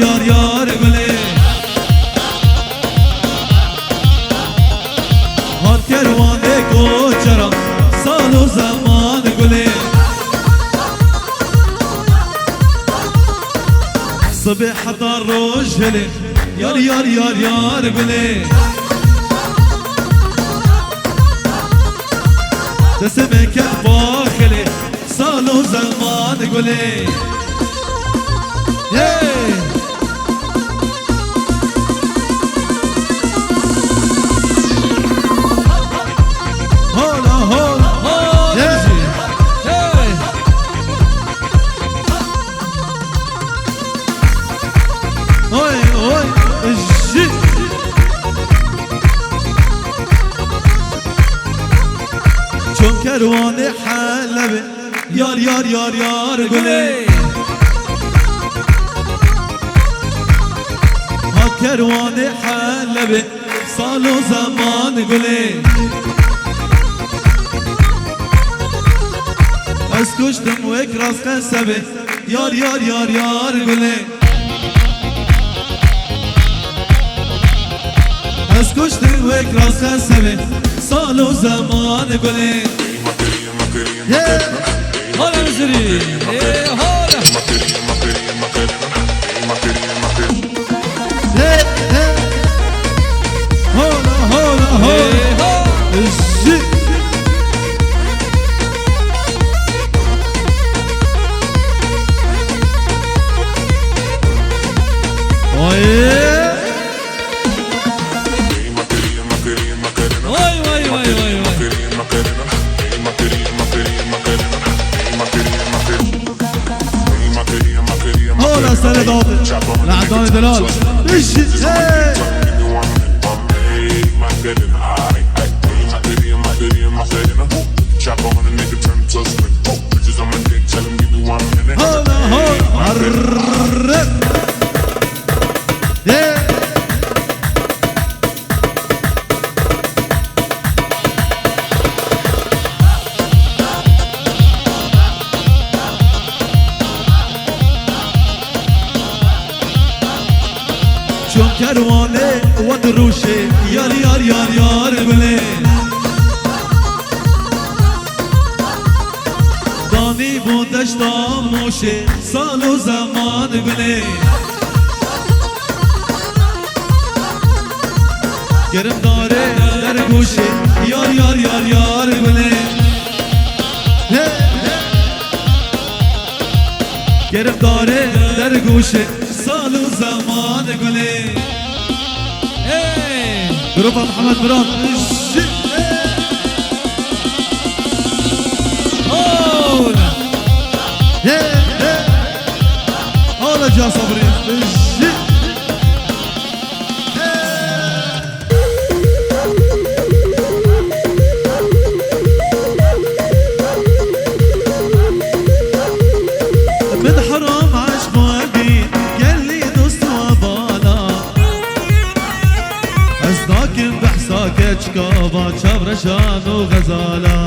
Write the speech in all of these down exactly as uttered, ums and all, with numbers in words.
Yar yar gulê. Hat kerwanê koçera, sal û zeman gulê. Sibê heta roj hilê, yar yar yar yar gulê. Destê me ket baxilê, sal û zeman gulê. Hey! Hola, hola, hola, hey! Hey! Oy, oy, jî. Çon kerwanê Helebê. Yar, yar, yar, yar gulê. Ha kerwanê Helebê, sal û zeman gulê. Ez kuştim wek rast qesebê. Yar, yar, yar, yar gulê. Ez kuştim wek rast qesebê. Sal û zeman gulê. Hey! Hala bizirî. Ê, hala. Hey, hey. Hala, hala, hala. Ê, ha. Jî. Ay. Vay, vay, vay, vay, vay. Ola sere dawte. Ladanê delal. Hey. Hala, hala. Arrr. Hey. Çon kerwanê wed rûşê, yar, yar, yar, yar gulê. Danî bo deşta Moşê, sal û zeman gulê. Gerim darê dergûşê, yar, yar, yar, yar gulê. Hey, hey. Gerim darê dergûşê, sal û zeman gulê. Hey. Grupa Mihemed Miran. Ola. Hey, hey. Ola ca sabrî. Min heram eşq we bîn, gelî dost û hevala. Ez nakim behsa keçika va çavreşan û xezala.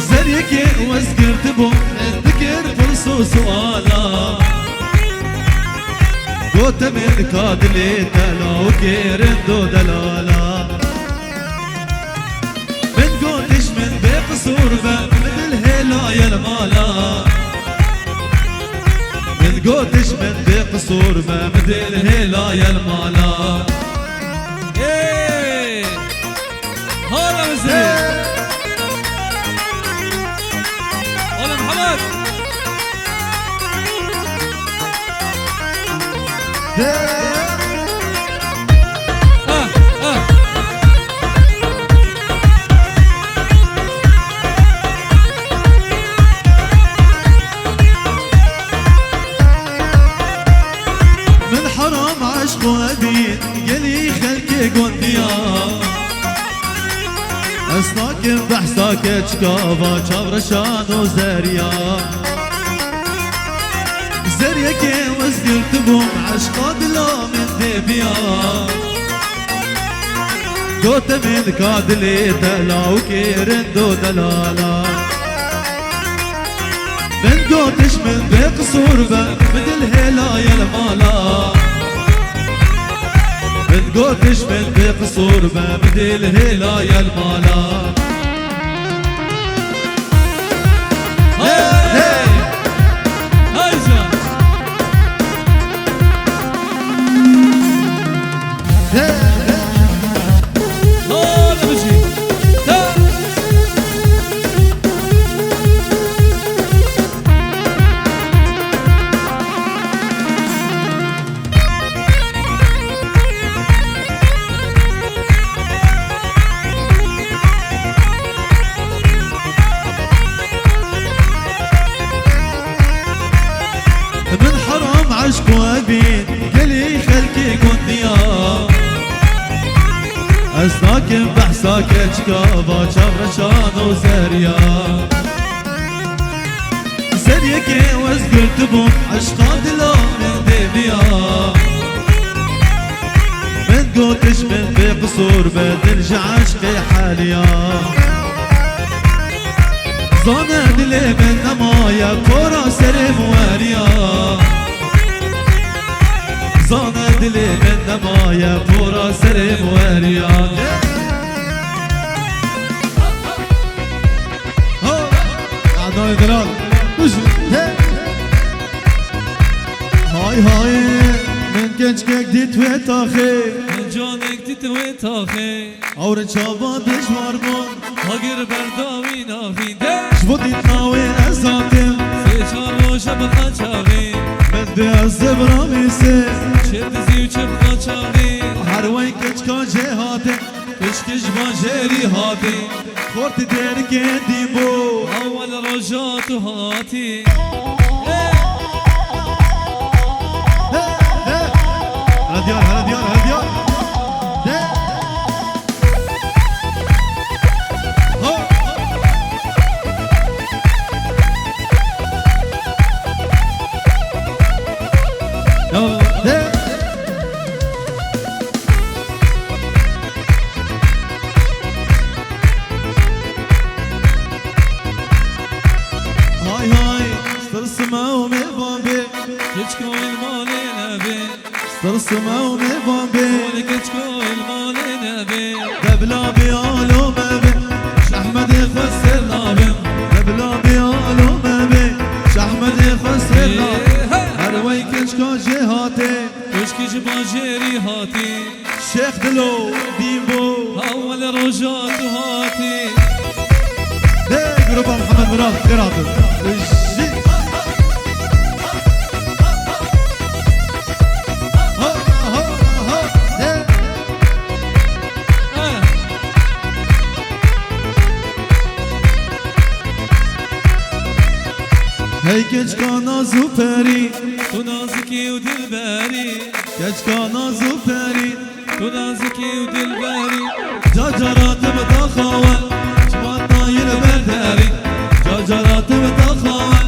Zeriyekê wez girtibû, min dikir pirs û suala. Gote min ka dilê te lawikê rind û delala. Min gotiş min bê qisûr be, min dil hêla yel mala. Min gotiş min bê qisûr be, min dil hêla yel mala. Hey! Hala bizirî. Oğlum Hamad. Ha, ha. Min heram eşq we bîn, gelî xelkê gondiya. Ez nakim behsa keçika va çavreşan û zeriya. Zeriyekê wez girtibûm, eşqa dila min tê biya. Gote min ka dilê te lawikê rind û delala. Min go Gotiş min bê qisûr be, min dil hêla ye li mala. Min gotiş min bê qisûr be, min dil hêla ye li mala. Hey, hey. Hey can. Hey, hey. Hadi bizi. Ta. Min heram eşq we bîn, gelî xelkê gundiya. Ez nakim behsa keçika va çavreçan û zeriya. Seriyekê wez girtibûm, eşqa dila min dêviya. Min gotiş min bê qisûr be, dil ji eşqê heliya. Zane dilê min nemaye, pora serê min weriya. Zane dilê min nemaye, pora serê min weriya. Ho! Adnanê Delal. Biji. He! Hay hay! Min keçkek dît wê taxê. Min canek dît wê taxê. Ewrin çavan dijwar bûn. Hagir berdawî naxîn de. Ji bo dîtina wê ez hatim. Sê çar roja bi qaçaxî. Min dê ez zibramî sê. Çi dizî û çi bi qaçaxî. Her wey keçka jê hatin. Pişkî ji van jêrî hatî. Xortî dêrikê dîn bû. Ewel roja tu hatî. He, he. Hele diyar, hele diyar, hele diyar. De. Ho. Ya. De. Hay hay, sir sima û mêvan bê. Keçka wê li malê nebe. Sir sima û mêvan bê. Wele keçka wê li malê nebe. Debla bê alo me bê. Şehmedê xwe sêr nabim. Debla bê alo me bê. Şehmedê xwe sêr nabim. Ê, he. Her wey keçka jê hatê. Xwişkî ji bajêrî hatî. Şêx Dilo, dîn bû. Ewel roja tu hatî. Hey, grupa Mihemed Mirad, xêr hatin. Jî. Ha, ha, ha, hey. Eh. Hey keçka naz û perî. Tu nazikî û dilberî. Keçka naz û perî. Tu nazikî û dilberî. Car cara tu bi taxa we, çima nayî li ber derî. Car cara tu bi taxa we,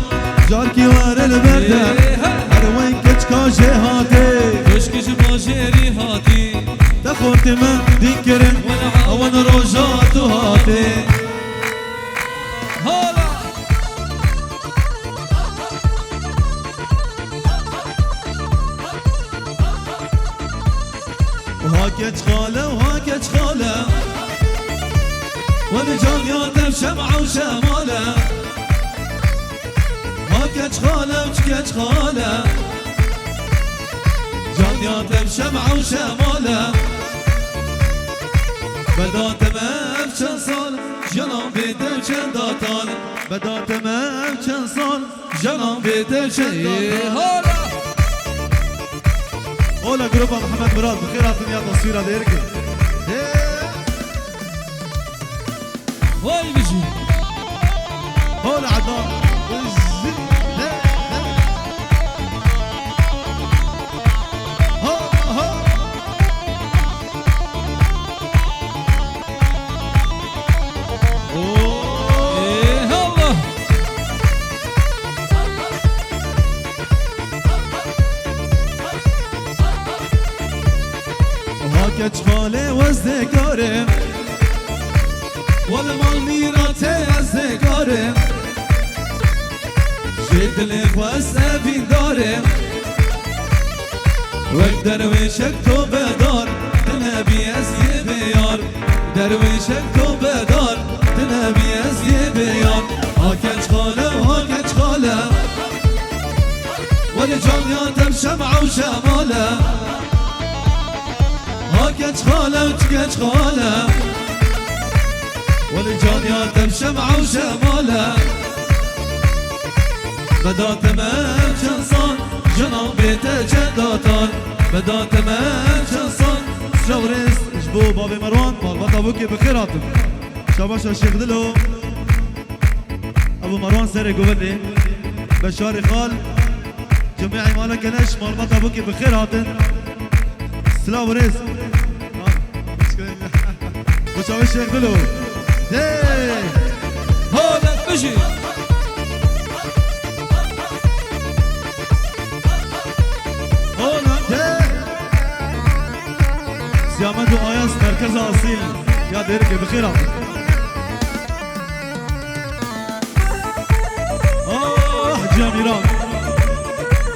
carkî were li ber derî. Ê, he. Her wey keçka jê hatê. Xwişkî ji bajêrî hatî. Te xortê me dîn kirin, ewan roja tu hatê. Hala. Ha keç xale, ha keç xale. Wele can ya tev şem'a û şemale. Ha keç xale û çi keç xale. Can ya tev şem'a û şemale. Bedate me ev çend sal, jana bê tev çend datan. Bedate me ev çend sal, Jana bê te çend datan. Ê, hala. Ola grupa Mihemed Mirad, bi xêr hatin ya taswîra dêrikê. Hey. Vay bijî. Ola Adnan. Bijî. Hey, hey. Ha, ha. Ê, Allah! Ha keç xalê wez dê karim. Wele mal mîratê ez dê karim. Jê Dilê xwe ez evîndarê. Wek derwêşek tobedar, tu nebî ez yê bêyar. Derwêşek tobedar, tu nebî ez yê bêyar. Ha keç xale, ha keç xale. Welê canya te bi şem'a û şemale. Ha keç xale û çi keç xale. Welê canya te bi şem'a û şemale. Beda te me çend sal, jina bê te çend datan. Beda te me çend sal. Silav û rêz ji bo bavê Merwan, malbata Bûkê bi xêr hatin. Şabaşa Şêx Dilo. Ebu Merwan serê govendê. Beşarê xal. Cemê Eymale Keleş, malbata Bûkê bi xêr hatin. Silav û rêz. Bu çavê Şêx Dilo. Hey! Hola, bijî. Hola, hey! Siyamet û Ayas merkeza asîl ya Dêrikê bi xêr hatin. Ah, Cemîran.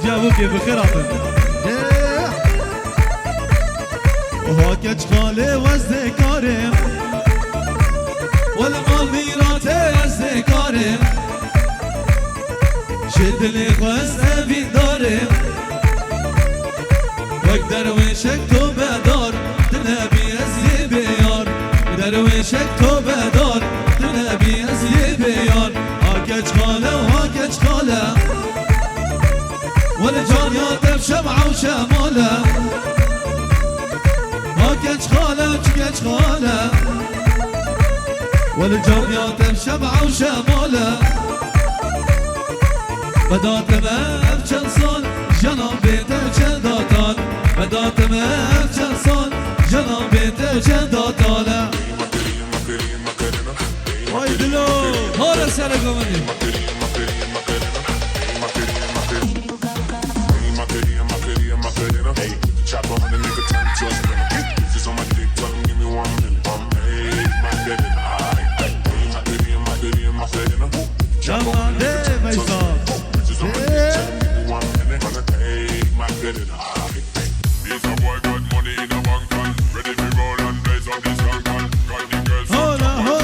Cevokê bi xêr hatin. Oha keç xalê wez dê karê. Wele mal mîratê ez dê karê. Ji dilê xwe ez evîndarê. Wek derwêşek tobedar, tu nebî ez yê bêyar. Derwêşek tobedar, tu nebî ez yê bêyar. Ha keç xale û ha keç xale. Wele canya te bi şem'a û şemale. Ha keç xale û çi keç xale. Wele canya te bi şem'a û şemale. Beda te me ev çend sal, jana bê te çend datan. Beda te me ev çend sal, jana bê te çend datan. Ay dilo. Hara sere govendê. Şaban de Meysa. Hola, ho.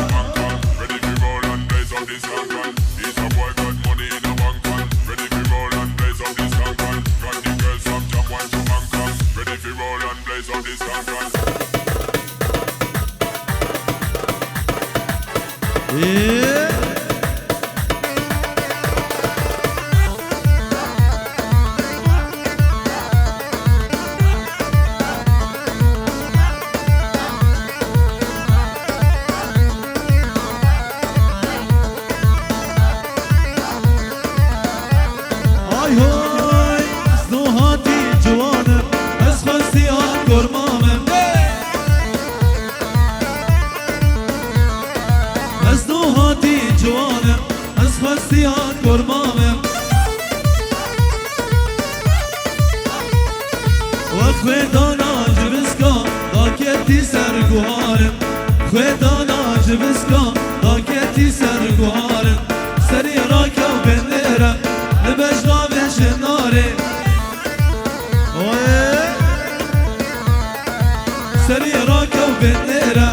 Ay hoy, ez nuhatî ciwan im, ez xwestiya kormam im. Ez nuhatî ciwan im, ez xwestiya kormam im. Wek xwedana civiska, daketî ser guharim. Xwedana civiska, daketî ser guharim. Serî rakew bên nêre, li bejna vê çinarê. Oye! Serî rakew bên nêre,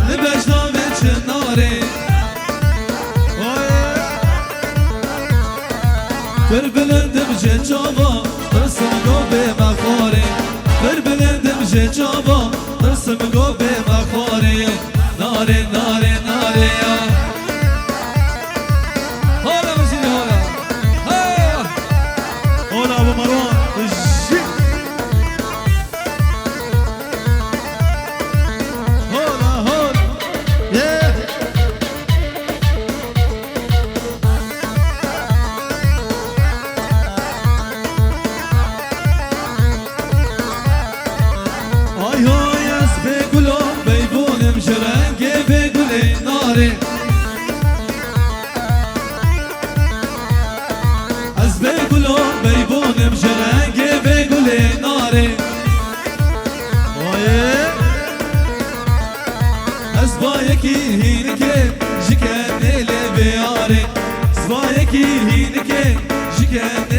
li bejna vê çinarê. Oye! Pir bilind im ji çava, tirsim go bême xwarê. Pir bilind im ji çava, tirsim go bême xwarê. Narê, narê, narê ya. Hala mizî hala. Hey! Hola, Abu Marwan. Jî. Hola, hola. Yeah. Ay hoy, ez bê gulo beybûnim, ji rengê bê gulê narê. Ez bê gulo beybûnim, ji rengê bê gulê narê. Oye. Ez bayekî hînikê ji kenê lê bêyarê. Ez bayekî hînikê ji Kene